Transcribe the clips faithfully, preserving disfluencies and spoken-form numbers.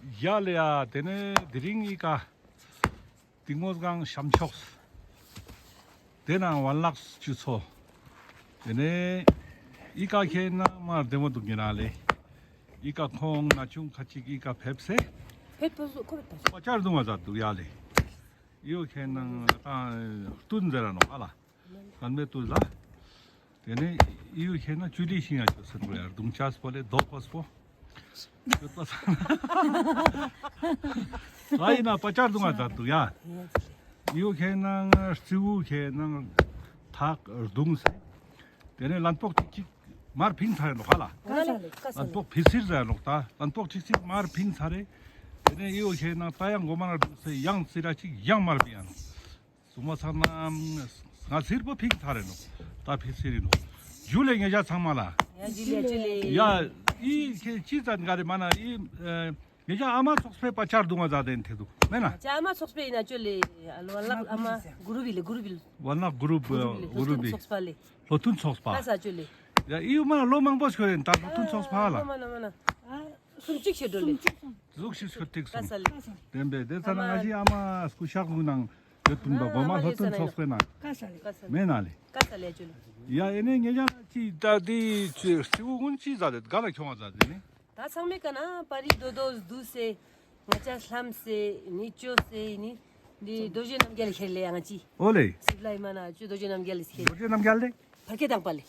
ཡ་ལེ་ཡ། དེ་ནས་དེ་རིང་ཨི་ཀ་གཏིང་མོ་སྒང་ཤམ་ཕྱོགས། དེ་ནང་ཝན་ལག་ཅུ་ཚོ། དེ་ནས་ཨི་ཀ་ཁེ་ན་མ་བདེ་མོ་འདུག་ཉེ་རང་ལེ། ཨི་ཀ་ཁོང་ན་ཆུང་ཁ་ཅིག་ཨི་ཀ་ཕེབས་སེ། ཕེབས་པོ་ཁོ་ཕེབས་པོ། པ་ཅར་རྡུང་བ་ཛད་འདུག་ཡ་ལེ། ཨི་བོ་ཁེ་ན་ད་རྟུན་ཟེར་ར་ནོག་ཨ་ལ། ཀན་མེ་ཏུ་ལ། དེ་ནས་ཨི་ཡུ་ཁེ་ན་ཅུ་ལི་ཤིང་ཡ་ཅོ་སེ་འགྲོ་ཡ་རྡུང་ཅས་པོ་ལེ་རྡོ་ཕོས་པོ། ཡོད་པ་སང་ན། ཨ་ཡིན་ན་པ་ཅར་རྡུང་ང་ཛད་འདུག་ཡ། ཨི་ཡུ་ཁེ་ན་རྩི་བོ་ཁེ་ན་ཐག་རྡུང་སེ། དེ་ནས་ལན་པོག་ཅིག་ཅིག་མར་ཕིང་ཚར་རེ་ནོག་ཧ་ལ། ལན་པོག་ཕི་སིར་ཟེར་ནོག་ད། ལན་པོག་ཅིག་ཅིག་མར་ཕིང་ཚར་རེ། དེ་ནས་ཨི་ཡུ་ཁེ་ན་ད་ཡང་གོ་མ་ན་རྡུང་སེ་ཡང་སི་ར་ཅིག་ཡང་མར་ཕིང་ཡ་ནོག། སོང་པ་སང་ན་ང་སིར་པོ་ཕིང་ཚར་རེ་ནོག། ད་ཕི་སིར་རེ་ནོག། ཇུ་ལེ་ཉེ་ཞ་ཚང་མ་ལ། ཡ་ཇུ་ལེ་ཇུ་ལེ། ཡ་ཨི་ཁེ་ཅི་ཙན་ག་རེ་མ་ན་ཨི་ཉེ་ཞ་ཨ་མ་ཚོགས་པའི་པ་ཅར་རྡུང་བ་ཛད་དེན་ཐེ་འདུག་མེད་ན། ཅ་ཨ་མ་ཚོགས་པའི་ཡིན་ན་ཅོ་ལེ། ཨ་ལོ་ཨ་ལག་ཨ་མ་གུ་རུ་བི་ལེ་གུ་རུ་བི་ལེ། ཝན་ལག་གུ་རུ་བི་ལེ། གུ་རུ་བི་ཚོགས་པ་ལེ། ལྷོ་ཐུན་ཚོགས་པ། ཀ་ས་ཅོ་ལེ། ཡ་ཨི་ཡུ་མ་ན་ལོ་མང་པོ་ཤོར་རེན་ད་ལྷོ་ཐུན་ཚོགས་པ་ལ། མ་ན་མ་ན། སུམ་ཅིག་ཤོར་འགྲོ་ལེ། ཟུག་ཤིག་ཤོར་ཏེག་སོང་། ཀ་ས་ལེ། དེན་པེ་དེ་ཚ་ན་ང་ཞི་ཨ་མ་སྐུ་ཤག་ཟུག་ནང་ཡོད་པིན་པ་གོ་མ་ལྷོ་ཐུན་ཚོགས་པའི་ནང་། ཀ་ས་ལེ། མེད་ན་ལེ། ཀ་ས་ལེ་ཅོ་ལེ། ཡ་ཨེ་ནེ་ཉེ་ཞ་ན་ཅི་ད་དེ་ཅི་སི་བོ་གུན་ཅི་ཟ་དེ་ག་ལ་ཁྱོང་བ་ཟ་དེ་ནི། ད་ཚང་མའི་ཀ་ན་པ་རི་རྡོ་རྡོ་བསྡུ་སེ་ང་ཅ་ལྷམ་སེ་ནི་ཅོ་སེ་ནི་འདི་རྡོ་རྗེ་རྣམ་རྒྱལ་ལེ་ཁྱེར་ལེ་ཡང་ཅི། ཨོ་ལེ། སིབ་ལ་ཡི་མ་ན་ཅོ་རྡོ་རྗེ་རྣམ་རྒྱལ་ལེ་ཁྱེར། རྡོ་རྗེ་རྣམ་རྒྱལ་ལེ། ཕར་ཁེ་དང་པ་ལེ།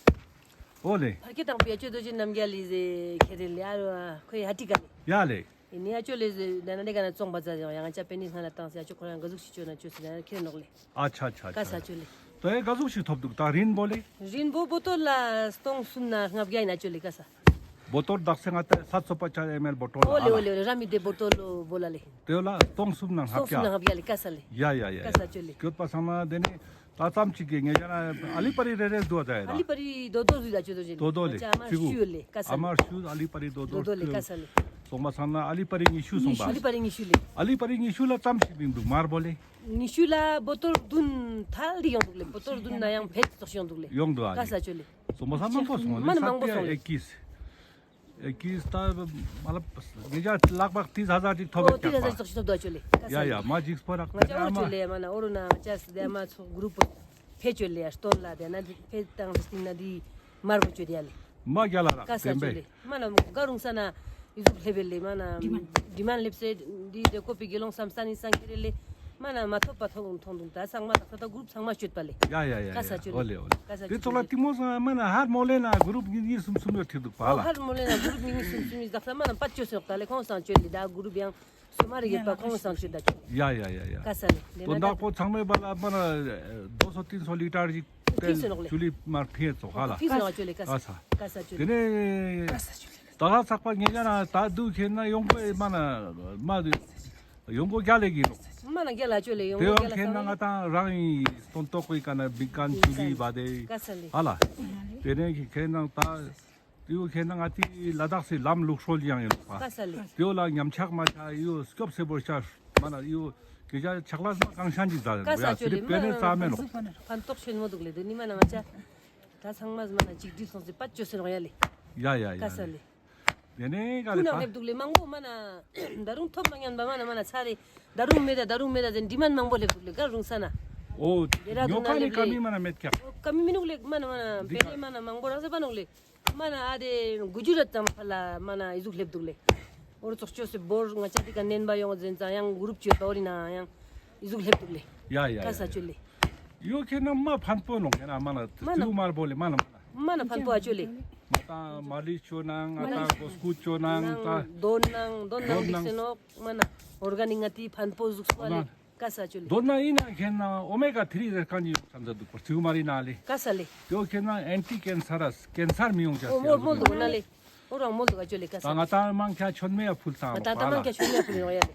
ཨོ་ལེ། ཕར་ཁེ་དང་པ་ཡ་ཅོ་རྡོ་རྗེ་རྣམ་རྒྱལ་ལེ་ཟེར་ཁྱེར་ལེ་ཨ་རོ་ཁོའི་ཧ་ཏི་ཀ་ལེ། ཡ་ལེ། ཡིན་ནི་ཡ་ཅོ་ལེ་ཟེར་ད་ན་དེ་ཀ་ན་བཙོང་པ་ཛ་ཡང་ཡང་ཅ་པེ་ནི་སྔ་ལ་བཏང་སེ་ཡ་ཅོ་ཁོ་རང་ག་ཟུག་ཤིག་ཅོ་ན་ཅོ་སེ་ན་ཁྱེར་ནོག་ལེ། ཨ་ཆ་ཆ་ཆ། ཀ་ས་ཅོ་ལེ། ད་ཡ་ག་ཟུག་ཤིག་ཐོབ་འདུག་ད་རིན་བོ་ལེ། རིན་བོ་བོ་ཏོལ་ལ་སྟོང་གསུམ་ན་ལྔ་བརྒྱ་ཡིན་ན་ཅོ་ལེ་ཀ་ས། བོ་ཏོལ་དག་ས་ང་ད་སད་སོ་པ་ཅ་ཨེམ་ཨེལ་བོ་ཏོལ་ཨོ་ལེ་ཨོ་ལེ་ཨོ་ལེ་ར་མི་དེ་བོ་ཏོལ་ལོ་བོ་ལ་ལེ། དེ་ལ་སྟོང་གསུམ་ན་ལྔ་སྟོང་གསུམ་ན་ལྔ་བརྒྱ་ལེ་ཀ་ས་ལེ། ཡ་ཡ་ཡ་ཡ། ཀ་ས་ཅོ་ལེ། སྐྱོད་པ་སང་ན་དེ་ནི་ད་ཙམ་ཅིག་གི་ངེ་ཅ་ན་ཨ་ལི་པ་རི་རེ་རེ་སྡུ་བ་ད་ཡ་ད། ཨ་ལི་པ་རི་རྡོ་རྡོ་ཟུ་ད་ཅོ་རྡོ་རྗེ་རྡོ་རྡོ་ལེ་ཅ་ཨ་མ་ཤུ་ལེ་ཀ་ས་ལེ། ཨ་མ་ཤུ་ཨ་ལི་པ་རི་རྡོ་རྡོ་རྡོ་ལེ་ཀ་ས་ལེ། སོང་པ་སང་ན་ཨ་ལི་པ་རི་ཉི་ཤུ་སོང་པ། ཨ་ལི་པ་རི་ཉི་ཤུ་ལེ། ཨ་ལི་པ་རི་ཉི་ཤུ་ལ་ཙམ་ཞིག་མིན་འདུག་མར་བོ་ལེ། ཉི་ཤུ་ལ་བོ་ཏོལ་བདུན་ཐལ་དི་ཡོང་འདུག་ལེ། བོ་ཏོལ་བདུན་ན་ཡང་ཕེད་ཙོགས་ཡོང་འདུག་ལེ། ཡོང་འདུག་ཨ་ཀ་ས་ཅོ་ལེ། སོང་པ་སང་མང་པོ་སོང་ལེ། མ་ན་མང་པོ་སོང་ལེ། ཨེ་ཀིས། ཨེ་ཀིས་ད་མ་ལ་ཉེ་ཅ་ལག་པག་ཏིས་ཧ་ཟར་ཅིག་ཐོབ་ཨོ་ཏིས་ཧ་ཟར་ཅིག་ཐོབ་འདུག་ཅོ་ལེ། ཡ་ཡ་མ་ཇིགས་པོ་རག་ང་ཅ་ཨོ་ཅོ་ལེ་མ་ན་ཨོ་རུ་ན་ང་ཅ་སི་དེ་མ་ཚོགས་གུ་རུབ་པོ་ཕེ་ཅོ་ལེ་ཡ་སྟོན་ལ་དེ་ན་ཕེ་ཏང་སྟིང་ན་དི་མར་བོ་ཅོ་དེ་ཡ་ལེ། མ་རྒྱ་ལ་རག་ཀ་ས་ཅོ་ལེ། མ་ན་ག་རུང་ས་ན་ཨི་ཟུག་ལེབ་བེ་ལེ་མ་ན་ཌི་མན་ཌི་མན་ལེབ་སེ་འདི་དེ་ཀོ་པི་དགེ་སློང་བསམ་ས་ནི་སང་ཁེ་རེ་ལེ། མ་ན་མ་ཐོབ་པ་ཐོབ་མཐོང་འདུག་ད་སང་མ་ད་ད་གུ་རུབ་ཚང་མ་ཅོད་པ་ལེ། ཡ་ཡ་ཡ་ཡ། ཀ་ས་ཅོ་ལེ། ཨོ་ལེ་ཨོ་ལེ། ཀ་ས་ཅོ་ལེ། དེ་ཚོ་ལ་ཏི་མོ་སང་མ་ན་ཧར་མོ་ལེ་ན་གུ་རུབ་གཉིས་གཉིས་གསུམ་གསུམ་ཡོད་ཐེ་འདུག་པ་ལ། ཧར་མོ་ལེ་ན་གུ་རུབ་གཉིས་གཉིས་གསུམ་གསུམ་ཡོད་ད་ས་མ་ན་པད་ཅོ་སེ་ཡོག་ད་ལེ་ཁོང་སང་ཅོད་ལེ་ད་གུ་རུབ་ཡང་སོ་མ་རེ་ཡོད་པ་ཁོང་སང་ཅོད་ད་ཅོ་ལེ། ཡ་ཡ་ཡ་ཡ། ཀ་ས་ལེ། དོན་དག་པོ་ཚང་མའི་བ་ལ་མ་ན་དོ་སོ་ཏིན་སོ་ལི་ཊར་ཅིག་ཕིས་ནོག་ལེ། ཅུ་ལི་མར་ཕིས་ཙོག་ཧ་ལ། ཕིས་ནོག་ཅོ་ལེ་ཀ་ས། ཀ་ས་ཅོ་ལེ། དེ་ནས་ད་ཧ་ཚག་པ་ཉེ་ཅ་ན་ད་དུ་ཁེ་ན་ཡོང་པོ་མ་ན་མ་དུ་ཡོང་པོ་རྒྱ་ལེ་གི་ནོག་མ་ན་རྒྱ་ལ་ཅོ་ལེ་ཡོང་པོ་རྒྱ་ལ་ཁེ་ན་ང་ཏང་རང་ཡི་སྟོན་ཐོག་གི་ཀ་ན་བི་ཀན་ཅུ་ལི་བ་དེ་ཀ་ས་ལེ། ཧ་ལ། དེ་ནས་ཁེ་ན་ད་དུ་ཁེ་ན་ང་ཏི་ལ་དྭགས་སི་ལམ་ལུགས་སྲོལ་ཡང་ཡོད་པ། ཀ་ས་ལེ། དུ་ལ་ཉམས་ཆག་མ་ཆ་ཡོ་སྐྱོབ་སེ་བོར་ཆ་མ་ན་ཡོ་ཀེ་ཅ་ཆག་ལ་མ་གང་ཤན་ཅིག་ཟ་ཀ་ས་ཡ་ཅོ་ལེ། སི་རི་པེ་ནེ་ཙ་མེ་ནོག་ཕན་ཐོགས་ཆེན་མོ་འདུག་ལེ། དུ་ནི་མ་ན་ང་ཅ་ད་ཚང་མ་མ་ན་ཅིག་སྒྲིལ་སོང་སེ་པད་ཅོ་སེ་ནོག་ཡ་ལེ། ཡ་ཡ་ཡ། ཀ་ས་ལེ། དེ་ནས་ག་ཀུན་ན་ལེབ་འདུག་ལེ་མང་པོ་མ་ན་ད་རུང་ཐོབ་མ་ཉན་པ་མ་ན་མ་ན་ཚ་རེ་ད་རུང་མེད་ད་ད་རུང་མེད་ད་ཟེར་ཌི་མན་མང་པོ་ལེབ་འདུག་ལེ་ག་རུང་ས་ན། ཨོ་ཉོ་ཁ་ནི་ཀ་མི་མ་ན་མེད་ཀྱག་ཀ་མི་མི་ནུག་ལེ་མ་ན་མ་ན་འདི་པེ་ནེ་མ་ན་མང་པོ་རང་ཟེར་པ་ནུག་ལེ། མ་ན་ཨ་དེ་གུ་ཇུ་རཱཏ་དང་ཕ་ལ་མ་ན་ཨི་ཟུག་ལེབ་འདུག་ལེ། ཨོ་རུ་ཙོགས་ཅོ་སེ་བོར་ང་ཅ་དི་ཀ་ནན་པ་ཡོང་ཟེར་ཙང་ཡང་གུ་རུབ་ཅོ་ད་འོ་རི་ན་ཡང་ཨི་ཟུག་ལེབ་འདུག་ལེ། ཡ་ཡ་ཀ་ས་ཅོ་ལེ། ཡོ་ཁེ་ན་མ་ཕན་པོ་ནོག་ཡ་ན་མ་ན་མ་ན་ཙུ་མར་བོ་ལེ་མ་ན་མ་ན། མ་ན་ཕན་པོ་ཨ་ཅོ་ལེ། ང་ཏང་མ་ལི་ཅོ་ནང་ང་ཏང་གོ་སྐུ་ཅོ་ནང་ད་དོན་ནང་དོན་ནང་ལི་སེ་ནོག་མ་ན་ཨོར་ག་ནིག་ང་ཏི་ཕན་པོ་ཟུག་སོ་ལེ། ཀ་ས་ཅོ་ལེ། དོན་ན་ཡིན་ན་ཁེ་ན་ཨོ་མེ་ག་ཐི་རི་རེ་ཀ་ནི་ཡོང་ཚན་ཟ་འདུག་པ་ཙུ་མ་རི་ན་ལེ། ཀ་ས་ལེ། ཡོ་ཁེ་ན་ཨན་ཊི་ཀེན་སར་ར་ཀེན་སར་མི་ཡོང་ཅ་ཨོ་སི་མོལ་མོལ་འདུག་ན་ལེ། ཨོ་རང་མོལ་འདུག་ཨ་ཅོ་ལེ་ཀ་ས། ད་ང་ཏང་མང་ཁྱ་ཆོད་མེ་ཡ་ཕུལ་ཚང་ང་ཏང་མང་ཁྱ་ཆོད་མེ་ཡ་ཕུལ་ཡོང་ཡ་ལེ།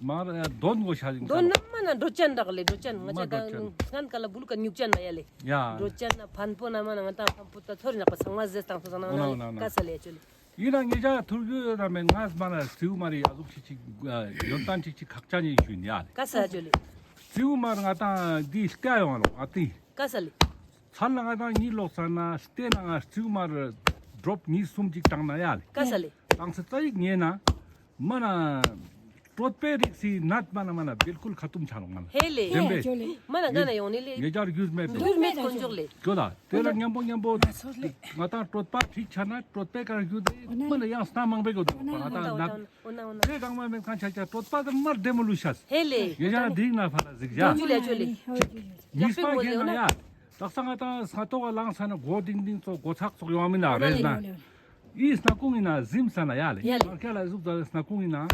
མ་ར་ཡ་དོན་གོ་ཤ་ཞིང་དོན་ན་མ་ན་འགྲོ་ཅན་རག་ལེ་འགྲོ་ཅན་ང་ཅ་ད་སྔན་ཀ་ལ་བུ་ལུ་ཀ་ཉུག་ཅན་ན་ཡ་ལེ། ཡ། འགྲོ་ཅན་ན་ཕན་པོ་ན་མ་ན་ང་ཏང་ཕན་པོ་ད་ཚོར་ནག་པ་ཚང་མ་ཟེར་བཏང་སོང་ཙང་ན་ལེ་ཀ་ས་ལེ་ཨ་ཅོ་ལེ། ཡིན་ན་ངེད་ཅག་ཐུར་རྒྱུད་ཡོད་ན་མེད་ང་མ་ན་ཙུ་མ་རི་ཨ་ཟུག་ཅིག་ཅིག་ཡོན་ཏན་ཅིག་ཅིག་ཁག་ཅན་ཡིན་ཞུ་ཡིན་ཡ་ལེ། ཀ་ས་ཨ་ཅོ་ལེ། ཙུ་མ་རི་ང་ཏང་འདི་ལྟ་ཡོང་ལོ་ཨ་ཏི། ཀ་ས་ལེ། ཚར་ལ་ང་ཏང་གཉིད་ལོག་ཚར་ན་ལྟས་ན་ང་ཙུ་མ་རི་ཌྲོབ་གཉིས་གསུམ་ཅིག་བཏང་ན་ཡ་ལེ། ཀ་ས་ལེ། བཏང་ཚེ་རྩ་ཡིག་ཉན་ན་མ་ན་ གྲོད་པའི་རིགས་སི་ནད་མ་ན་མ་ན་བིལ་ཀུལ་ཁ་ཏུམ་ཆ་ནོག་མ་ན། ཧེ་ལེ། བདེན་པས། ཧེ་ལེ། མ་ན་ག་ན་ཡོང་ནི་ལེ། ཉེ་ཆར་རྒྱུས་མེད་དུ། རྒྱུས་མེད་དཀོན་མཆོག་ལེ། ཇོ་ལ་དེ་ལ་མཉམ་པོ་མཉམ་པོ་ང་ཏང་གྲོད་པ་འགྲིག་ཆ་ན་གྲོད་པའི་ཀ་རྒྱུས་དེ་མ་ན་ཡང་སྣ་མང་པོ་གོ་དུག་པ། ང་ཏང་ནད་དེ་གང་མ་མེད་ཁན་ཆ་ཆ་གྲོད་པ་དེ་མར་བདེ་མོ་ལུས་ཤེས། ཧེ་ལེ། ཉེ་ཆར་དེ་ན་ཕ་ལ་གཟིགས་ཡ། ཇོ་ལེ་ཇོ་ལེ། གཉིས་པ་ཁེ་ན་ཡ། དག་ས་ང་ཏང་སྔ་ཏོག་ག་ལངས་ས་ན་མགོ་ཏིང་ཏིང་ཙོགས་མགོ་ཚག་ཙོགས་ཡོང་མིན་ན་རེད་ན། ཨི་སྣ་ཁུང་ཨིན་ན་ཟིམ་ས་ན་ཡ་ལེ། ཡ་ལེ། མར་ཁ་ལ་ཟུག་ཙ་སྣ་ཁུང་ཨིན་ན།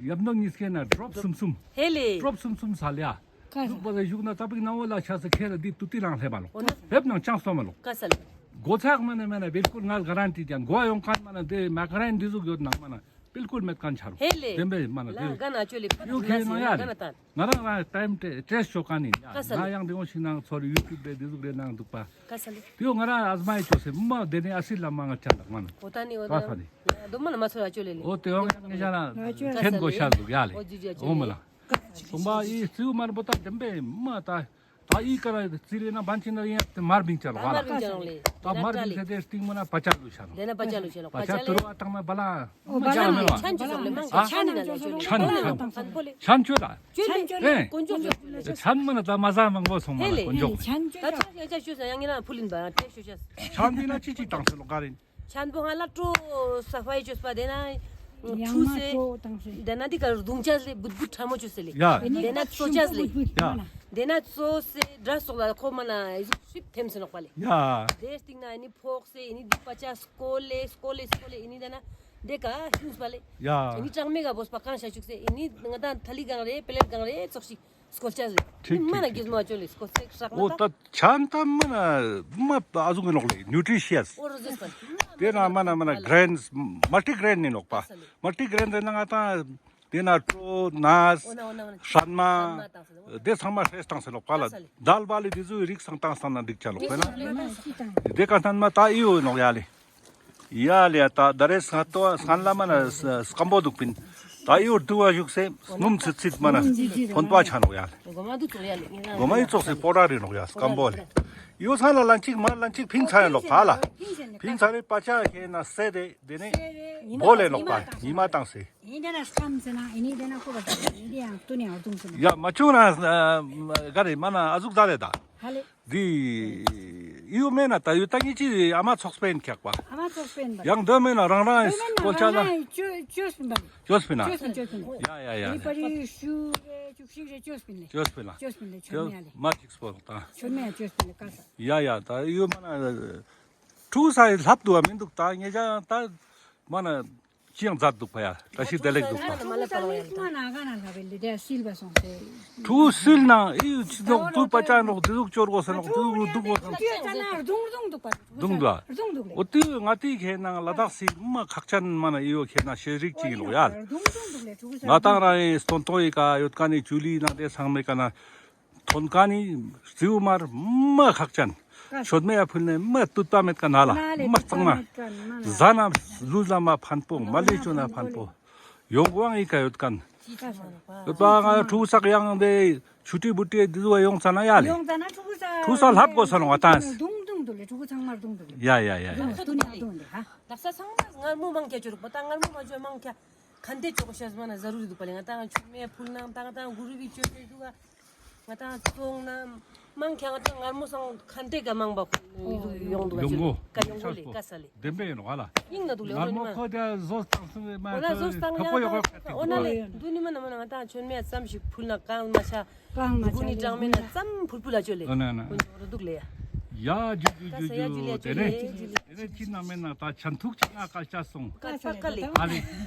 ཡབ་ནོ་གཉིས་ཀའི་ན་ཌྲོབ་སུམ་སུམ། ཧེ་ལེ། ཌྲོབ་སུམ་སུམ་ས་ལེ་ཡ། ཀ་ས། ཟུག་པ་ལ་ཞུགས་ན་ཙ་པིག་ནང་བོ་ལ་ཆ་ས་ཁེ་ལ་དེ་ཏུ་ཏི་ལང་ལེབ་མ་ལོ། འོ་ན། ལེབ་ནང་ཅང་སོ་མ་ལོ། ཀ་ས་ལེ། མགོ་ཚག་མ་ན་མ་ན་བིལ་ཀུལ་ང་ག་རན་ཊི་ཅན་མགོ་ཡོང་ཁན་མ་ན་དེ་མ་ག་རན་འདི་ཟུག་ཡོད་ནང་མ་ན། བིལ་ཀུལ་མེད་ཁན་ཆ་རུ། ཧེ་ལེ། བདེན་པས་མ་ན་ལ་དེ། ག་ན་ཅོ་ལེ་ཕ་ཡོ་ཁེ་ན་ཡ་ལེ། ང་རང་རང་ཊའིམ་ཊེ་ཊེསྟ་ཅོ་ཁན་ཨིན་ཡ། ཀ་ས་ལེ། ང་ཡང་དེ་འོ་ཞིག་ནང་ཚོར་ཡུ་ཊུབ་དེ་དེ་ཟུག་རེ་ནང་འདུག་པ། ཀ་ས་ལེ། དེ་ཡོ་ང་རང་ཨ་ཟ་མ་ཡི་ཅོ་སེ་མ་དེ་ནས་ཨ་སི་ལ་མ་ང་ཅན་ལ་མ་ན། འོ་ད་ནི་འོ་ད་ནི། དོ་མ་ན་མ་ཚོར་ཡ་ཅོ་ལེ་ལེ། འོ་དེ་ཡོ་ང་ང་ཅན་ལ་ཁེན་གོ་ཤ་འདུག་ཡ་ལེ། འོ་ཇུ་ཇུ་ཅོ་ལེ། འོ་མ་ལ། སོང་པ་ཨི་ཙིའུ་མར་བོ་ད་དེམ་པེ་མ་ད། ད་ཨི་ཀ་ར་ཙི་རེ་ན་བན་ཅིན་ན་ཡང་དེ་མར་བིང་ཅ་ལོ་ཧ་ལ། མར་བིང་ཅ་ལོ་ལེ། ད་མར་བིང་ཚེ་དེ་སྟིང་མ་ན་པ་ཅ་ལུ་ཤ་ལོ། དེ་ན་པ་ཅ་ལུ་ཤ་ལོ། པ་ཅ་ལེ། ཏུ་རུ་ཨ་ཏང་མ་བ་ལ། འོ་བ་ལ་ཆན་ཅོ་ལེ་མང་ཆན་ཆན་ན་ལེ་ཆན་ཆན་ཆན་ཆན་ཆོ་ད། ཆན་ཆོ་ལེ། དཀོན་མཆོག་ཆོ་ལེ། ཆན་མ་ན་ད་མ་ཟ་མང་པོ་སོང་མ་ལ་དཀོན་མཆོག་ད་ཆ་ཡ་ཆ་ཆོ་ས་ཡང་ངེ་ན་ཕུལ་ལིན་པ་ཏེ་ཆོ་ཆ། ཆན་དེ་ན་ཅི་ཅི་ཏང་སེ་ལོ་ག་རིན། ཆན་པོ་ཧ་ལ་ཀྲོ་ས་ཕའི་ཅོས་པ་དེ་ན་ཡང་ཁྲུ་མ་སེ་ཀྲོ་ཏང་སེ། དེ་ན་དེ་ཀ་རྡུང་ཅས་ལེ་བུད་བུད་ཁྲ་མོ་ཅོས་སེ་ལེ། ཡ། དེ་ན་ཙོ་ཅས་ལེ། ཡ། དེ་ན་ཙོ་སེ་དྲ་སོགས་ལ་ཁོ་མ་ན་ཨི་ཟུག་ཤིབ་ཐེམ་སེ་ནོག་པ་ལེ། ཡ། དེ་སྟིང་ན་ཨ་ནི་ཕོག་སེ་ཨ་ནི་དེ་པ་ཅ་སྐོལ་ལེ་སྐོལ་ལེ་སྐོལ་ལེ་ཨ་ནི་དེ་ན་དེ་ཀ་ཧུན་པ་ལེ། ཡ། ཨ་ནི་ཀྲང་མེ་ག་བོས་པ་གང་ཤ་ཅུག་སེ་ཨ་ནི་ང་ད་ཐ་ལི་གང་རེ་པེ་ལེད་གང་རེ་ཙོག་ཤིག་སྐོལ་ཅས་ལེ། ཁྲིག་མ་ན་ཁྲིག་གིས་མ་ཅོ་ལེ་སྐོལ་ཅས་ཤག་མ་འོ་ད། ད་ཆན་ད་མ་ན་མ་ཨ་ཟུག་གི་ནོག་ལེ་ནིའུ་ཊི་རི་ཤི་ཡས། འོ་རོ་ཟེར་པ། དེ་ན་མ་ན་མ་ན་གྲེན་སི་མལ་ཊི་གྲེན་ནི་ནོག་པ། མལ་ཊི་གྲེན་དེ་ན་ང་ད་དེ་ན་ཀྲོ་ནས་འོ་ན་འོ་ན་འོ་ན། ཧྲན་མ། ཧྲན་མ་ཏང་སེ་ལེ། དེ་ཚང་མ་ཧྲེས་ཏང་སེ་ནོག་པ་ལ། ཀ་ས་ལེ། དལ་བ་ལེ་དེ་ཟུག་རིགས་སང་ཏང་སང་ན་འགྲིག་ཅ་ལོ་པ་ལ། དེ་ཀ་ཐན་མ་ད་ཨི་ཡོ་ནོག་ཡ་ལེ། ཡ་ལེ་ཡ་ད་ད་རེས་སྔ་ཏོ་སྔན་ལ་མ་ན་སྐམ་པོ་འདུག་པིན། ད་ཡོ་དུ་བ་བཞུགས་སེ་སྣུམ་ཚིད་ཚིད་མ་ན་ཐོན་པ་ཆ་ནོག་ཡ་ལེ། གོ་མ་དུ་ཙོག་ཡ་ལེ། གོ་མ་ཡི་ཙོག་སེ་པོ་ཌར་རེ་ནོག་ཡ་སྐམ་པོ་ལེ། ཡོ་ས་ལ་ལན་ཅིག་མ་ལན་ཅིག་ཕིང་ཚ་ཡ་ལོག་ཧ་ལ། ཕིང་ཚ་རེ་པ་ཅ་ཁེ་ན་སེ་དེ་དེ་ནས་བོ་ལེ་ལོག་པ་ཉི་མ་བཏང་སེ། ཨིན་དེ་ན་སྐམ་ཟེར་ན་ཨིན་དེ་ན་ཁོ་བ་ཟེར་ན་ཨིན་དེ་ཡང་ཏུ་ནི་ཨར་དུང་ཟེར་ན། ཡ་མ་ཆུང་ན་ག་རེ་མ་ན་ཨ་ཟུག་ད་ལེ་ད། ཧ་ལེ། དེ་ཡོ་མེ་ན་ད་ཡོ་ད་ངེ་ཅི་ཨ་མ་ཚོགས་པེན་ཁྱག་པ། ཨ་མ་ཚོགས་པེན་པ། ཡང་དོ་མེ་ན་རང་རང་སྐོལ་ཆ་ལ། ཅོས་པིན་པ། ཅོས་པིན་ན། ཅོས་པིན་ཅོས་པིན་ལེ། ཡ་ཡ་ཡ། ཨི་པ་རི་ཤུ་རེ་ཅུག་ཤིག་རེ་ཅོས་པིན་ལེ། ཅོས་པིན་ལ། ཅོས་པིན་ལེ་ཆོད་མེ་ཡ་ལེ། མ་ཅིག་སྤོ་ད། ཆོད་མེ་ཡ་ཅོས་པིན་ལེ་ཀ་ས། ཡ་ཡ་ད་ཡོ་མ་ན། ཕྲུ་གུ་ས་ལྷབ་འདུག་པ་མི་འདུག་ད་ངེ་ཅག་ད་མ་ན་ཅི་ཡང་མཛད་འདུག་པ་ཡ་བཀྲ་ཤིས་བདེ་ལེགས་འདུག་པ། མ་ལ་པ་ལ་ཡ་ལ་ད། ཕྲུ་གུ་སིལ་ན་ཨི་ཅི་ནོག་དུ་པ་ཅ་ནོག་དུ་ཟུག་ཅོར་གོ་ས་ནོག་དུ་ཟུག་དུག་གོ་ས་ནོག་དུ་ཟུག་དུག་གོ་ས་ནོག་དུང་དུ་ཨ། འོ་དུ་ང་ཏི་ཁེ་ན་ལ་དྭགས་སི་མ་ཁག་ཅན་མ་ན་ཨི་ཡོ་ཁེ་ན་ཤེས་རིག་ཅིག་ཨིན་ནོག་ཡ། ང་ཏང་རང་ཨི་སྟོན་ཐོག་ཨི་ཀ་ཡོད་ཀ་ནི་ཅུ་ལི་ན་དེ་ཚང་མེ་ཀ་ན། ཐོན་ཀ་ནི་རྩིའུ་མར་མ་ཁག་ཅན། ཤོད་མེ་ཡ་ཕུལ་ནེ་མ་དུད་པ་མེད་ཀ་ན་ལ་མ་གཙང་མ། ཟ་ན་ལུས་ལ་མ་ཕན་པོ་མ་ལུས་ཅོ་ན་ཕན་པོ། ཡོང་གོ་ཨང་ཨི་ཀ་ཡོད་ཀན། ཡོད་པ་ང་ཕྲུ་གུ་སག་ཡང་དེ་ཆུ་ཊི་བུ་ཊི་དི་ཟུ་ཡོང་ཙ་ན་ཡ་ལེ། ཕྲུ་གུ་སག་ལྷབ་གོ་ས་ནོག་ཨ་ཏང་། ཡ་ཡ་ཡ་ཡ། ང་ཏང་ཚོང་ན་མང་ཁྱ་ང་ཏང་མངར་མོ་སང་ཁན་ཏེ་ཀ་མང་པ་ཡོང་དུག་ཡོང་གོ་ཀ་ཡོང་གོ་ལེ་ཀ་ས་ལེ། བདེན་པ་ཡིན་ནོག་ཧ་ལ། ཡིན་ན་དུག་ལེ། མངར་མོ་ཁོ་ཏེ་ཟོས་ཏང་སོང་མ་ཁོ་ཟོས་ཏང་ཡང་ཁོ་ཡོད་ཁ་ཏེ་འོ་ན་ལེ། དུ་ནི་མ་ན་མ་ན་ང་ཏང་ཆོན་མེ་ཙམ་ཞིག་ཕུལ་ན་གང་མ་ཆ། གང་མ་ཆ་ནི་ཀྲང་མེ་ན་ཙམ་ཕུལ་ཕུལ་ལ་ཅོ་ལེ། འོ་ན་ན། ཀུན་ཅོ་རུ་དུག་ལེ། ཡ་ཇུ་ཇུ་ཇུ་ཇུ། ཏེ་ནེ་ཏེ་ནེ་ཅི་ན་མེ་ན་ད་ཆན་ཐུག་ཅིག་ན་ཀ་ཆ་སོང་། ཀ་ཀ་ལེ། ཨ་ལེ།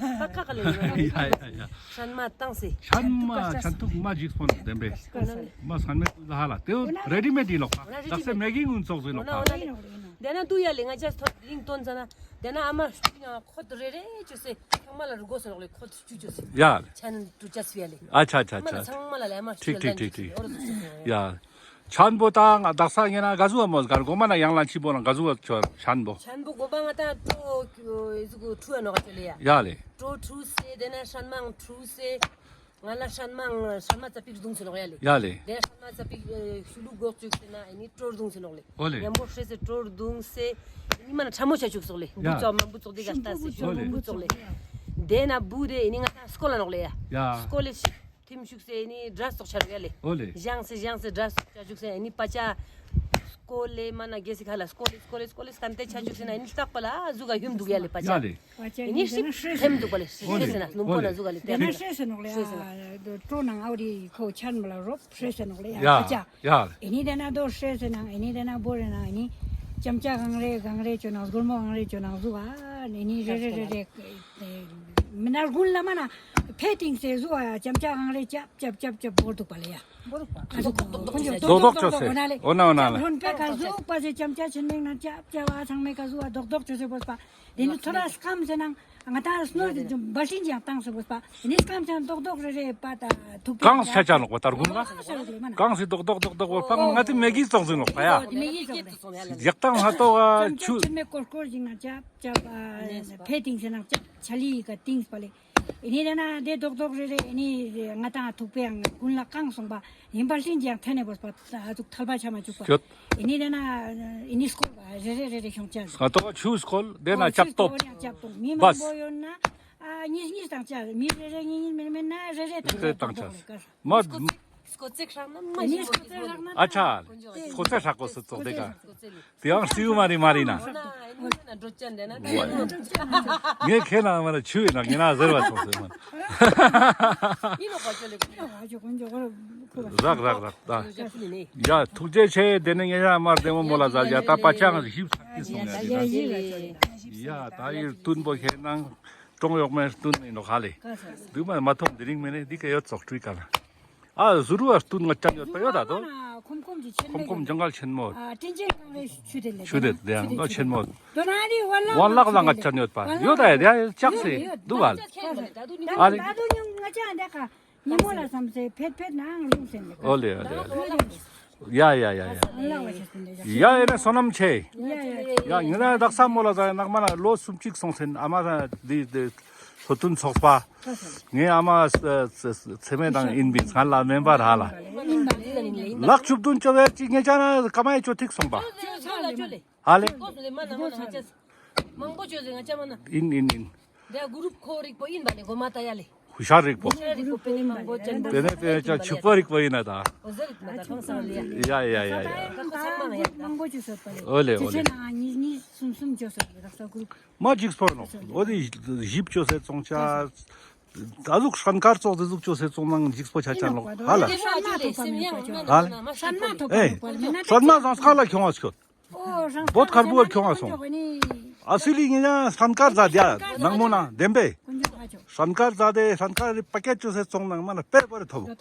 ཀ་ཀ་ལེ། ཡ་ཡ་ཡ། ཆན་མ་ཏང་སེ། ཆན་མ་ཆན་ཐུག་མ་ཇིགས་སོང་བདེན་པས། མ་སང་མེད་ལ་ཧ་ལ་ཏེ་རེ་ཌི་མེད་ཡིན་ནོག་པ། ད་སེ་མེ་གི་ངུན་ཙོགས་ཡིན་ནོག་པ། འོ་ན་ལེ། ཏེ་ན་དུ་ཡ་ལེ་ང་ཅག་ཐོད་རིང་ཏོན་ཙ་ན་ཏེ་ན་ཨ་མ་ཁོད་རེ་རེ་ཅོས་སེ་ཚང་མ་ལ་རུ་གོ་སོང་ལེ། ཁོད་ཅུ་ཅོས་སེ། ཡ་ལེ། ཆན་ཏུ་ཅོས་སེ་ཡ་ལེ། ཨ་ཆ་ཆ་ཆ། ཚང་མ་ལ་ལེ་ཨ་མ་ཁྲིག་ཁྲིག་ཁྲིག་ཁྲིག། ཡ། ཆན་པོ་ད་ང་དག་ས་ངེ་ན་ག་ཟུག་མོ་གར་གོ་མ་ན་ཡང་ལ་ཆི་པོ་ན་ག་ཟུག་ཆོ་ཆན་པོ། ཆན་པོ་གོ་མ་ང་ཏང་ཏོ་ཨི་ཟུག་ཁྲུ་ཨ་ནོག་ཅོ་ལེ་ཡ། ཡ་ལེ། ཏོ་ཁྲུ་སེ་ཏེ་ན་ཧྲན་མང་ཁྲུ་སེ། ང་ལ་ཧྲན་མང་ཧྲན་མ་ཙ་པིག་རྡུང་སེ་ནོག་ཡ་ལེ། ཡ་ལེ། ཏེ་ཧྲན་མ་ཙ་པིག་ཤུ་ལུ་གོག་ཅུག་སེ་ན་ཨི་ནི་ཏོ་རྡུང་སེ་ནོག་ལེ། འོ་ལེ། ཉམ་པོ་ཧྲེ་སེ་ཏོ་རྡུང་སེ། ཨི་ནི་མ་ན་ཁྲ་མོ་ཆ་ཅུག་སོག་ལེ། ཡ། འབུ་ཙོག་མ་འབུ་ཙོག་ཏེ་ག་ལྟ་སེ་ཤུ་ལུ་འབུ་ཙོག་ལེ། དེ་ན་བུ་དེ་ཨེ་ནི་ང་ཏང་སྐོལ་ལ་ནོག་ལེ་ཡ། ཡ། སྐོལ་ལེ་ཤི་ཐིམ་ཤུགས་སེ་ཨེ་ནི་དྲ་སོག་ཆ་རུག་ཡ་ལེ། ཨོ་ལེ། ཞང་སེ་ཞང་སེ་དྲ་སོག་ཆ་ཤུགས་སེ་ཨེ་ནི་པ་ཅ་སྐོལ་ལེ་མ་ན་གེ་སི་ཁ་ལ་སྐོལ་ལེ་སྐོལ་ལེ་སྐོལ་ལེ་སྐམ་ཏེ་ཆ་ཤུགས་སེ་ན་ཨེ་ནི་ལྟག་པ་ལ་ཟུག་ག་ཧུམ་འདུག་ཡ་ལེ་པ་ཅ། ཡ་ལེ། ཨེ་ནི་ཤི་ཐེམ་འདུག་པ་ལེ། ཤི་ཨོ་ལེ། སེ་ན་སྣུམ་པོ་ན་ཟུག་ག་ལེ། དེ་ན་ཤེས་སེ་ནོག་ལེ་ཡ། ཀྲོ་ནང་ཨའོ་རི་ཁོ་ཆན་མ་ལ་རོབ་ཤེས་སེ་ནོག་ལེ་ཡ། ཡ། ཁ་ཅ། ཡ། ཨེ་ནི་དེ་ན་དོ་ཤེས་སེ་ནང་ཨེ་ནི་དེ་ན་བོ་རེ་ནང་ཨེ་ནི་ཅམ་ཅ་གང་རེ་གང་རེ་ཅོ་ནང་སྒོར་མོ་གང་རེ་ཅོ་ནང་ཟུག་ག་ཨེ་ནི་རེ་རེ་རེ་རེ། མི་ན་རྒུན་ལ་མ་ན་ཕེ་ཏིང་སེ་ཟུག་ག་ཅམ་ཅ་གང་རེ་ཅབ་ཅབ་ཅབ་ཅབ་བོར་འདུག་པ་ལེ་ཡ། རྡོག་རྡོག་ཅོ་སེ། འོ་ན་འོ་ན་ལེ། ཧོན་པེ་ཀ་ཟུག་པ་སེ་ཅམ་ཅ་ཆེན་མེ་ན་ཅབ་ཅབ་ཨ་ཚང་མེ་ཀ་ཟུག་ག་རྡོག་རྡོག་ཅོ་སེ་བོས་པ། དེ་ནི་ཐོ་ར་སྐམ་སེ་ནང་ང་ཏང་སྣོད་དེ་འབའ་ཤིན་ཅིག་ཡང་བཏང་སེ་བོས་པ། དེ་ནི་སྐམ་ཅང་རྡོག་རྡོག་རེ་རེ་པ་ད་ཐུག་པེ་གང་ཆ་ཆ་ནོག་པ་ད་རྒུན་ལ། གང་སེ་རྡོག་རྡོག་རྡོག་རྡོག་བོར་པ་ང་ཏི་མེ་གི་ཙོག་ཟིན་ནོག་པ་ཡ། མེ་གི་ཙོག་ཟིན། ཡག་ཏང་ཧ་ཏོ་ག་ཆུ་ཆུ་མེ་ཀོར་ཀོར་ཞིག་ན་ཅབ་ཅབ་ཕེ་ཏིང་སེ་ནང་ཅབ་ཆ་ལི་ཀ་ཏིང་སེ་པ་ལེ། ཨེ་ནི་དེ་ན་དེ་རྡོག་རྡོག་རེ་རེ་ཨེ་ནི་ང་ཏང་ཐུག་པེ་ཡང་རྒུན་ལ་གང་སོང་པ་ཡིན་པ་ཤིན་ཅིག་ཡང་ཐེ་ནེ་བོས་པ་ཨ་ཙུག་ཐལ་པ་ཆ་མ་བཅུག་པ། ཡོད། ཨེ་ནི་དེ་ན་ཨེ་ནི་སྐོལ་བ་རེ་རེ་རེ་རེ་ཤོང་ཅ། ང་ཏོ་ཆུ་སྐོལ་དེ་ན་ཨོ་ཅབ་ཆུ་ཏོབ། སྐོལ་ཡང་ཅབ་ཏོབ། མི་མང་པོ་ཡོད་ན་ཨ་གཉིས་གཉིས་བཏང་ཅ། མི་རེ་རེ་གཉིས་གཉིས་མེད་མེད་ན་རེ་རེ་བཏང་རེ་རེ་བཏང་ཅ། མ་སྐོ་ཚེ་ཧྲག་ན་མ་ཨེ་ནི་སྐོ་ཚེ་ཧྲག་ན་ཨ་ཆ། སྐོ་ཚེ་ཧྲག་གོ་སི་ཙོག་དེ་ག། དེ་ཡང་སྲིའུ་མ་རི་མ་རི་ན། ངས་ཁེ་ན་མ་ན་ཆུ་ཡིན་ན་ངས་ན་ཟེར་བ་ཙོག་ཟེར་མ། རག་རག་རག་ད། ཡ་ཐུགས་རྗེ་ཆེ། དེ་ནས་ངས་ཡ་མར་དེ་མོ་མོ་ལ་ཟ་ཡ་ད་པ་ཅང་ཞིབ་ཚགས་ཀྱི་སོང་ཡ་དེ་ན། ཡ་ད་ཡིར་བཏུན་པོ་ཁེ་ནང་ཀྲོང་གཡོག་མའི་བཏུན་ནི་ནོག་ཧ་ལེ། དུ་མ་མ་ཐོང་དེ་རིང་མེ་ནེ་འདི་ཀ་ཡོད་ཙོག་ཀྲུའི་ཀ་ལ། ཨ་ཟུར་བ་སྟུན་ང་ཅན་ཡོད་པ་ཡོད་ད་དོ། ཁོམ་ཁོམ་གྱི་ཆེན་མོ་ཁོམ་ཁོམ་ཇང་གལ་ཆེན་མོ། ཨ་ཏིན་ཅན་གང་རེ་ཆུ་དེ་ལེ་ཆུ་དེ་དེ་ཡང་ཆུ་དེ་ཆེན་མོ། དོ་ན་རི་ཝན་ལག་ཝན་ལག་ལ་ང་ཅན་ཡོད་པ་ཡོད་ད་ཡ་ཡ་ལྕགས་སེ་འདུག་བ། ཨ་རེ་ད་དུ་ཉུང་ང་ཅན་འདེ་ཁ་ཉི་མོ་ལ་བསམ་སེ་ཕེད་ཕེད་ནང་རུང་སེ་ལེ། ཨོ་ལེ་ཨོ་ལེ་ཨོ་ལེ། ཡ་ཡ་ཡ་ཡ། ཡ་ཡ་ན་སོ་ནམ་ཆེ། ཡ་ཡ་ཡ། ཡ་ངེ་ན་དག་ས་མོ་ལ་ཟ་ནག་མ་ན་ལོ་སུམ་ཅིག་སོང་སེན་ཨ་མ་ཟ་འདི་འདི་ལྷོ་ཐུན་ཚོགས་པ། ངའི་ཨ་མ་ཚེ་མེད་དང་ཡིན་པིན་ང་ལ་མེན་པར་ཧ་ལ། ལག་བཅུ་བདུན་ཅོ་བའི་ཅིག་ངེ་ཅ་ན་ཀ་མའི་ཅོ་ཐིག་སོང་པ། ཧ་ལེ། མང་པོ་ཅོ་ཟེར་ང་ཅ་མ་ན། ཡིན་ཡིན་ཡིན། དེ་གུ་རུབ་ཁོ་རིག་པོ་ཡིན་པ་ནི་གོ་མ་ད་ཡ་ལེ། ཧུ་ཤར་རིག་པོ། ཧུ་ཤར་རིག་པོ་པེ་ནི་མང་པོ་ཅན་པོ། དེ་ནས་དེ་ཅ་ཕྱུག་པོ་རིག་པོ་ཡིན་ན་ད། ཨོ་ཟེར་རིག་མ་ད་ཁང་སང་ལེ་ཡ། ཡ་ཡ་ཡ་ཡ། མང་པོ་ཅོ་སོད་པ་ལེ། ཨོ་ལེ་ཨོ་ལེ། ཨོ་ལེ། ཅི་ཆེ་ན་གཉིས་གཉིས་གསུམ་གསུམ་ཅོ་སོད་པ་རག་ས་གུ་རུབ། མ་འཇིགས་པོ་ནོ། ཨོ་དེ་ཞིབ་ཅོ་སེ་ཙོང་ཅ། ད་ཟུག་ཧྲན་དཀར་ཙོགས་དེ་ཟུག་ཅོ་སེ་ཙོང་ནང་འཇིགས་པོ་ཆ་ཅན་ལོག་ཧ་ལ། ཧ་ལ། ཧྲན་མ་ཐོབ་པ་ཨེ། ཧྲན་མ་ཟང་སྐར་ལ་ཁྱོང་བ་ཤོད། བོད་མཁར་བུ་ཁྱོང་བ་སོང་། ཨ་སི་ལི་ངེ་ཡང་ཧྲན་དཀར་ཟ་དེ་ནང་མོ་ན་བདེན་པས། ཧྲན་དཀར་ཟ་དེ་ཧྲན་དཀར་རི་པ་ཀེ་ཅོ་སེ་ཙོང་ནང་མ་ན་པེ་པ་རི་ཐོབ། ཧྲན་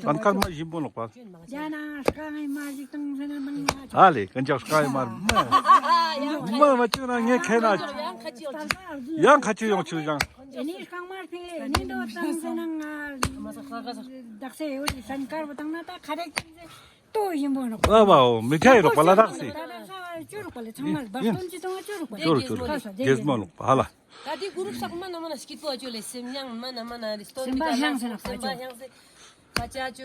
དཀར་མ་ཞིམ་པོ་ལོག་པ། ཧ་ལེ་ཀན་ཅག་སྐ་ཡི་མར་མ། མ་མ་ཅོ་ན་ངེ་ཁེ་ན། ཡང་ཁ་ཅིག་ཡོང་ཆུ་ཡང་། ཨེ་ནི་རྐང་མར་ཕིང་ལེ་ཨེ་ནི་འདོ་ཙང་སེ་ན་ང་། དག་སེ་ཡོད་དི་ཧྲན་དཀར་བོ་བཏང་ན་ད་ཁ་རེ་ཀན་སེ། ཏོ་ཡིན་པོ་ནོག་པ། ཨ་བ་འོ་མི་ཁ་ཡི་རོགས་པ་ལ་དག་སེ། ད་ད་ས་ཅོ་རོགས་པ་ལེ་ཚང་མ་བར་སྟོན་ཅི་དང་ཅོ་རོགས་པ་ལེ། ཅོ་རོགས་ཅོ་རོགས་རྒྱལ་མོ་ནོག་པ་ཧ་ལ། ད་དེ་གུ་རུབ་ས་མ་ན་མ་ན་སྐྱིད་པོ་ཨ་ཅོ་ལེ་སེམས་ཡང་མ་ན་མ་ན་རི་སྟོན་མི་ད་ཡང་སེམས་པ་ཧང་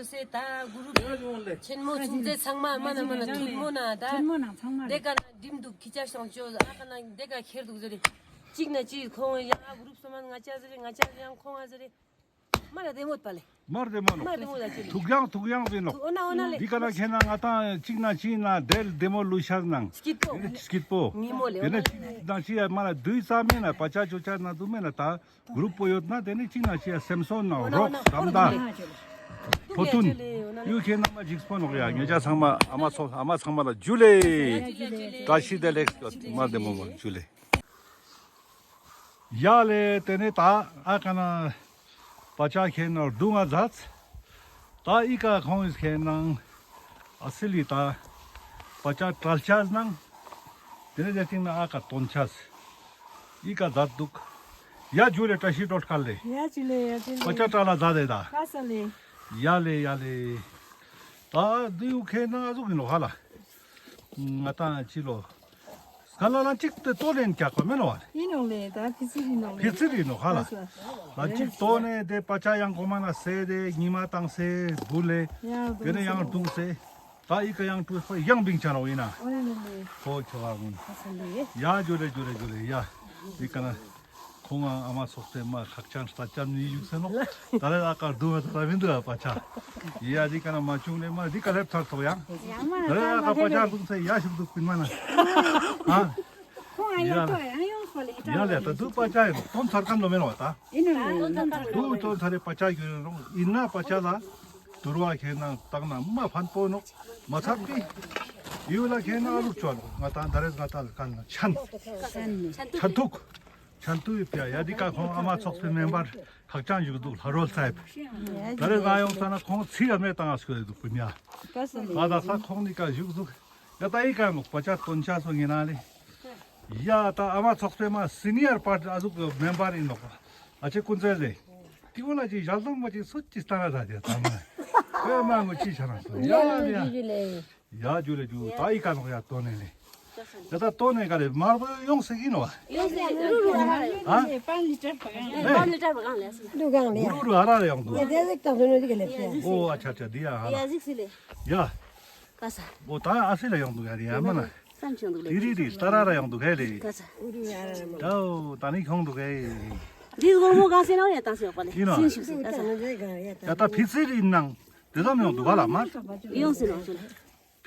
སེ་ད་གུ་རུབ་ཆེན་མོ་ཆུང་ཚེ་ཚང་མ་མ་ན་མ་ན་ཐུན་མོ་ན་ད་ཐུན་མོ་ན་ཚང་མ་དེ་ཀ་ན་འགྲིམ་འདུག་ཁི་ཅག་སང་ཅོ་ཨ་ཀ་ན་དེ་ཀ་ཁྱེར་འདུག་ཟེར་རེ། གཅིག་ན་གཅིག་ཁོང་ཡང་གུ་རུབ་སོ་མ་ང་ཅག་ཟེར་རེ་ང་ཅག་ཡང་ཁོང་ཨ་ཟེར་རེ། མ་ར་དེ་མོ་པ་ལེ། མར་དེ་མོ་ནོ། མ་དེ་མོ་ད་ཅི་ལེ། ཐུག་ཡང་ཐུག་ཡང་ཟེར་ནོ། འོ་ན་འོ་ན་ལེ། འདི་ཀ་ན་ཁེ་ན་ང་ཏང་གཅིག་ན་གཅིག་ན་དེ་དེ་མོ་ལུས་ཤར་ནང་། སྐྱིད་པོ། དེ་ནི་སྐྱིད་པོ། ཉི་མོ་ལེ། དེ་ནི་འོ་ན་ལེ། གཅིག་ན་གཅིག་ཡ་མ་ན་དུས་ཙམ་མེད་ན་པ་ཅ་ཅོ་ཅ་ན་དུ་མེད་ན་ད་གུ་རུབ་པོ་ཡོད་ན་དེ་ནི་གཅིག་ན་གཅིག་ཡ་སེམས་གསོ་ན་འོ་ན་རོགས་འོ་ན་འོ་ན་དམ་ད། འོ་ན་ཕོ་ཐུན། འོ་ན་ཡུ་ཁེ་ན་མ་འཇིགས་པོ་ནོག་ཡ་ཉེ་ཅག་ཚང་མ་ཨ་མ་ཚོ་ཨ་མ་ཚང་མ་ལ་ཇུ་ལེ། ཇུ་ལེ་ཇུ་ལེ། བཀྲ་ཤིས་བདེ་ལེགས་ཡོད་མ་དེ་མོ་མ་ཇུ་ལེ། ཡ་ལེ་དེ་ནས་ད་ཨ་ཀ་ན་པ་ཅ་ཁེ་ན་རྡུང་ང་ཛད། ད་ཨི་ཀ་ཁོང་ཨིས་ཁེ་ནང་ཨ་སི་ལི་ད་པ་ཅ་ཀྲལ་ཆས་ནང་། དེ་ནས་དེ་སྟིང་ན་ཨ་ཀ་ཏོན་ཆས། ཨི་ཀ་ཛད་དུག། ཡ་ཇུ་ལེ་བཀྲ་ཤིས་ཏོ་ཁ་ལེ། ཡ་ཇུ་ལེ་ཡ་ཇུ་ལེ། པ་ཅ་ཀྲལ་ལ་ཛད་དེ་ད། ཀ་ས་ལེ། ཡ་ལེ་ཡ་ལེ། ད་དུ་ཡུ་ཁེ་ན་ཨ་ཟུག་ཨིན་ནོག་ཧ་ལ། ང་ཏང་ཅི་ལོ། སྐ་ལ་ལ་ཅིག་ཏེ་ཏོ་ལེན་ཀྱག་པ་མེན་ནོ་བ། ཨིན་ནོག་ལེ་ད་ཕི་ཚི་རི་ནོག་ལེ། ཕི་ཚི་རི་ནོག་ཧ་ལ། ལ་ཅིག་ཏོ་ནེ་ཏེ་པ་ཅ་ཡང་གོ་མ་ན་སེ་ཏེ་ཉི་མ་ཏང་སེ་བུ་ལེ། ཏེ་ནེ་ཡང་རྡུང་སེ། ད་ཨི་ཀ་ཡང་ཀྲུས་པ་ཡང་བིང་ཆ་ནོག་ཨིན་ན། ཨོ་ལེ་ལེ་ལེ། ཧོ་ཁྱོ་བ་གུན། ཡ་ཇུ་ལེ་ཇུ་ལེ་ཇུ་ལེ་ཡ། ཨི་ཀ་ན། ཁོང་ཨ་མ་ཚོགས་པའི་མ་ཁག་ཅན་ལྟ་ཅམ་ནི་བཞུགས་སེ་ནོག། ད་རེས་ཨ་ཀར་འདུག་པ་ད་མི་འདུག་པ་ཆ། ཡ་འདི་ཀ་ན་མ་བྱུང་ནས་མ་འདི་ཀ་སླེབས་ཚར་ཐོག་ཡང་། ད་རེས་ཨ་ཀ་པ་ཆ་འདུག་སེ་ཡ་ཞིག་འདུག་པིན་མ་ན། ཨ། ཁོང་ཨ་ཡ་ཡ་ཐོ་ཡང་ཡོང་སོ་ལེ་ཡ་ལེ་ད་འདུག་པ་ཆ་ཡིན་ནོག་སྟོན་ཚར་ཁན་ནོ་མེན་ནོག་ད། ཨིན་ནོ་ལེ་སྟོན་ཚར་འདུག་སྟོན་ཚར་རེ་པ་ཆ་ཡོད་ནོག་ཡིན་ན་པ་ཆ་ལ། དུར་བ་ཁེ་ན་བཏང་ན་མ་ཕན་པོ་ནོག་མ་ཚར་པི། ཡུལ་ལ་ཁེ་ན་ཨ་ལུག་ཅོ་ནོག་ང་ད་ད་རེས་ང་ད་ལ་ཀན་ན་ཆན། ཆན་ཐུག་ཆན་ཐུག་ཡོད་པ་ཡ་འདི་ཀ་ཁོང་ཨ་མ་ཚོགས་པའི་མེམ་བར་ཁག་ཅན་བཞུགས་འདུག་ལྷ་རོལ་སའེབ། ད་རེས་ང་ཡོང་ས་ན་ཁོང་ཚིག་ཡ་མེད་བཏང་ཨ་སྐྱོད་འདུག་པིན་ཡ། ད་ད་ས་ཁོང་འདི་ཀ་བཞུགས་འདུག་ཡ་ད་ཡི་ཀ་ནོག་པ་ཆ་སྟོན་ཆ་སོ་ངེ་ན་ལེ། ཡ་ད་ཨ་མ་ཚོགས་པའི་མ་སི་ནི་ཡར་པར་ཨ་ཟུག་མེམ་བར་ཡིན་ནོག་ཨ་ཅེ་ཀུན་ཚེ་ལེ། ཏི་བོ་ལ་ཅིག་ཞལ་འཛོམས་པ་ཅིག་སུ་ཅིག་སྟན་ར་ད་དེ་ད་མ། ཁོས་མ་ངོ་ཅི་ཆ་རང་སོ་ཡ་ལ་ཡ། ཡ་ཇུ་ལེ་ཇུ་ད་ཡི་ཀ་ནོག་ཡ་ཏོ་ནེ་ལེ། ཡ་ད་ཏོ་ནེ་ག་རེ་མར་པོ་ཡོང་སེ་ཡིན་ནོ་བ། ཡོང་སེ་རུ་རུ་ཨ་ར་ལེ། ཨ། པན་ལི་ཊར་པ་གང་ལེ། པན་ལི་ཊར་པ་གང་ལེ། རུ་རུ་ཨ་ར་ལེ་ཡོང་འདུག་ཡ་དེ་ཟིག་ཏང་སོ་ནོ་ཟིག་ལེ་སེ། ཨོ་ཨ་ཆ་ཆ་འདི་ཡ་ཨ་ལ། ཡ་ཟིག་སི་ལེ། ཡ། ཀ་ས། ཨོ་ད་ཨ་སི་ལ་ཡོང་འདུག་ཡ་རེ་ཡ་མ་ན། སམ་ཆུང་འདུག་ལེ། དི་རི་རི་ཏ་ར་ར་ཡོང་འདུག་གས་ལེ། ཀ་ས། ད་ད་ནི་ཁྱོང་འདུག་གས། འདི་སྒོར་མོ་གང་སེ་ན་ཡ་ཏང་སེ་ཡོག་པ་ལེ། ཡིན་ནོ། སིན་ཤུ་སེ་ཀ་ས། ཡ་ད་ཕི་ཙི་རི་ནང་དེ་ཙམ་ཡོང་འདུག་ག་ལ་མ། ཡོང་སེ་ནོག་ཅུ་ལེ།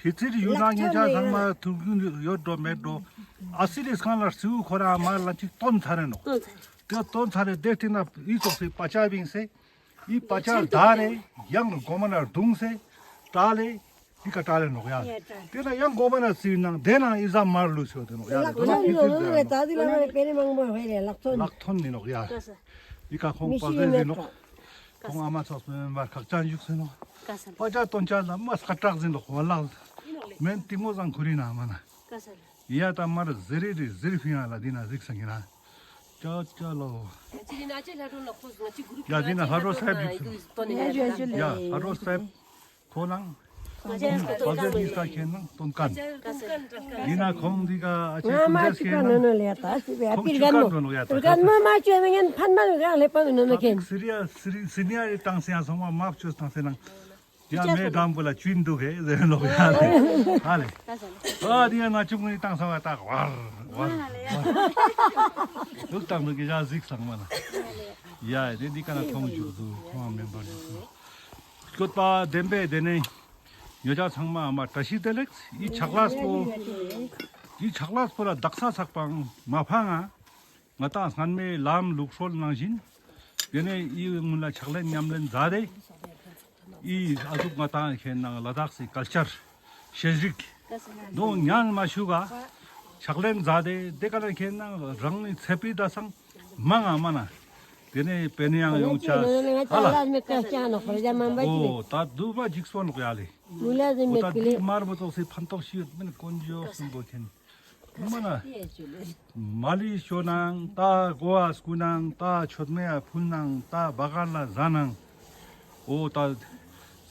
ཕི་ཙི་རི་ཡུལ་ནང་ཉེ་ཆ་ཚང་མ་ཐུག་རྒྱུ་ཡོད་འགྲོ་མེད་འགྲོ། ཨ་སི་རི་སྒང་ལ་སིའུ་ཁོ་རང་མར་ལ་ཅིག་སྟོན་ཚར་རེ་ནོག། སྟོན་ཚར། དེ་སྟོན་ཚར་རེ་དེ་སྟེང་ན་ཨི་ཙོགས་སི་པ་ཅག་བིང་སེ། ཨི་པ་ཅག་ད་རེ་ཡང་གོ་མ་ན་རྡུང་སེ་ཏྲ་ལེ། ཨི་ཀ་ཏྲ་ལེ་ནོག་ཡ། དེ་ལ་ཡང་གོ་མ་ན་སིའུ་ནང་དེ་ནང་ཨི་ཟ་མར་ལུས་ཡོད་དེ་ནོག་ཡ། ལག་ཐོན་ནི་ནོག་ཡ། ད་དེ་ལ་མ་རེ་པེ་རེ་མང་པོ་ཧེ་རེ་ལག་ཐོན། ལག་ཐོན་ནི་ནོག་ཡ། ཨི་ཀ་ཁོང་པ་ཟེ་ཟེ་ནོག། ཁོང་ཨ་མ་ཚོགས་པའི་མེམ་བར་ཁག་ཅན་བཞུགས་སེ་ནོག། པ་ཅག་སྟོན་ཅག་ལ་མ་སྐ་དྲག་ཟིན་ལོག་ཧོ་ལག་མེན་ཏིང་མོ་ཟང་ཁུ་རི་ན་མ་ན། ཡ་ད་མར་ཟེ་རི་རི་ཟེ་རི་ཕི་ཡ་ལ་འདི་ན་གཟིགས་སང་གི་ན། ཅག་ཅག་ལོ། ཡ་འདི་ན་ལྷ་རོ་སའེབ་བཞུགས་སེ་ནོག། ཡ་ལྷ་རོ་སའེབ་ཁོ་ནང་ཁོ་ཚོ་གཉིས་ཀ་ཁེ་ནང་སྟོན་ཁན། ཡིན་ན་ཁོང་འདི་ཀ་ཨ་ཅེ་ཀུན་ཚེ་ཁེ་ནང་ཁོང་ཆུ་ཀ་འགྲོ་ནོག་ཡ་ད། ཁོང་ཆུ་ཀ་འགྲོ་ནོག་ཡ་ད། སི་རི་ཡ་སི་རི་ཡ་རི་ཏང་སེ་ཡང་སོང་བ་མ་བཅོས་ཏང་སེ་ནང་། ཡ་མེ་དམ་བུ་ལ་ཆུན་འདུག་གས་ཟེར་ནོག་ཡ་ལེ། ཧ་ལེ། ཨ་འདི་ཡ་ན་ཆུང་ངུ་ཏང་སེ་བ་ཏག་བར་བར་བར། ལུག་ཏང་ནོག་གི་ཡ་གཟིགས་སང་མ་ན། ཡ་དེ་འདི་ཀ་ན་ཁོང་བཞུགས་འདུག་ཁོང་མེམ་བར་བཞུགས་འདུག། སྐྱོད་པ་བདེན་པའི་དེ་ནས་ཉོ་ཆ་ཚང་མ་མ་བཀྲ་ཤིས་བདེ་ལེགས། ཨི་ཕྱག་ལས་པོ། ཨི་ཕྱག་ལས་པོ་ལ་དག་ས་ཚག་པའང་མ་ཕང་ང་། ང་ཏང་སྔན་མའི་ལམ་ལུགས་སྲོལ་ནང་བཞིན། དེ་ནས་ཨི་སྔོན་ལ་ཕྱག་ལེན་ཉམས་ལེན་མཛད་དེ། ཨི་ཨ་ཟུག་ང་ཏང་ཁེ་ནང་ལ་དྭགས་སི་ཀལ་ཅར། ཤེས་རིག་དོ་ཉན་མ་ཞུ་ག་ཕྱག་ལེན་མཛད་དེ་དེ་ཀ་ན་ཁེ་ནང་རང་ནི་ཚེ་ཕི་ད་སང་མང་ང་མ་ན། དེ་ནས་པེ་ནེ་ཡང་ཡོང་ཆ་ཧ་ལ། ཨོ་ད་དུ་མ་འཇིགས་སོ་ནོག་ཡ་ལེ། ཨོ་ད་དེ་མར་མོ་ཙོགས་སི་ཕན་ཐོགས་ཤིག་ཡོད་མིན་དཀོན་མཆོག་གསུམ་པོ་མཁྱེན། མ་ན། མ་ལི་ཤོ་ནང་ད་གོ་བ་སྐུ་ནང་ད་མཆོད་མེ་ཡ་ཕུལ་ནང་ད་བ་གར་ལ་ཟ་ནང་། ཨོ་ད་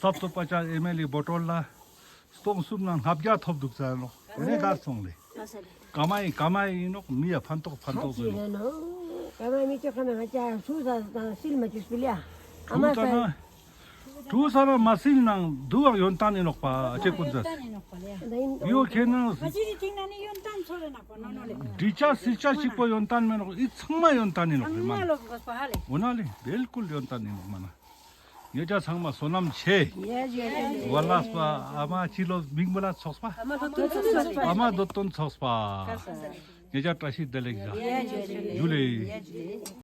སབ་ཏོ་པ་ཅག་ཨེམ་ཨེལ་ཨེ་བོ་ཊོལ་ལ། སྟོང་གསུམ་ནང་ལྔ་བརྒྱ་ཐོབ་འདུག་ཟེར་ནོག། དེ་ནས་གར་སོང་ལེ། ཀ་མ་ཡི་ཀ་མ་ཡི་ཡིན་ནོག། མི་ཡ་ཕན་ཐོགས་ཕན་ཐོགས་ཡིན་ནོག། ཀ་མ་མི་ཅོ་ཀ་མ་ང་ཅག་སུ་ཟ་ཟ་སིལ་མ་ཅུ་སྤི་ལ་ཡ། ཨ་མ་ས་ཡིན། ཀྲུ་ས་ན་མ་སིལ་ནང་དུ་བ་ཡོན་ཏན་ཡིན་ནོག་པ་ཨ་ཅེ་ཀུན་ཟེར། ཡོ་ཁེ་ནང་། འདི་ཆ་སིལ་ཆ་ཞིག་པོ་ཡོན་ཏན་མེད་ནོག། ཨི་ཚང་མ་ཡོན་ཏན་ཡིན་ནོག་རེ་མ། འོ་ན་ལེ་བེལ་ཀུལ་ཡོན་ཏན་ཡིན་ནོག་མ་ན། ཉེ་ཆ་ཚང་མ་བསོད་ནམས་ཆེ། ཡ་ཇུ་ལེ། ཝ་ལ་སྤ་ཨ་མ་ཅི་ལོ་མིང་མ་ལ་ཚོགས་པ། ཨ་མ་རྡོ་སྟོན་ཚོགས་པ། ཉེ་ཆ་བཀྲ་ཤིས་བདེ་ལེགས་ཞུ། ཡ་ཇུ་ལེ། ཇུ་ལེ།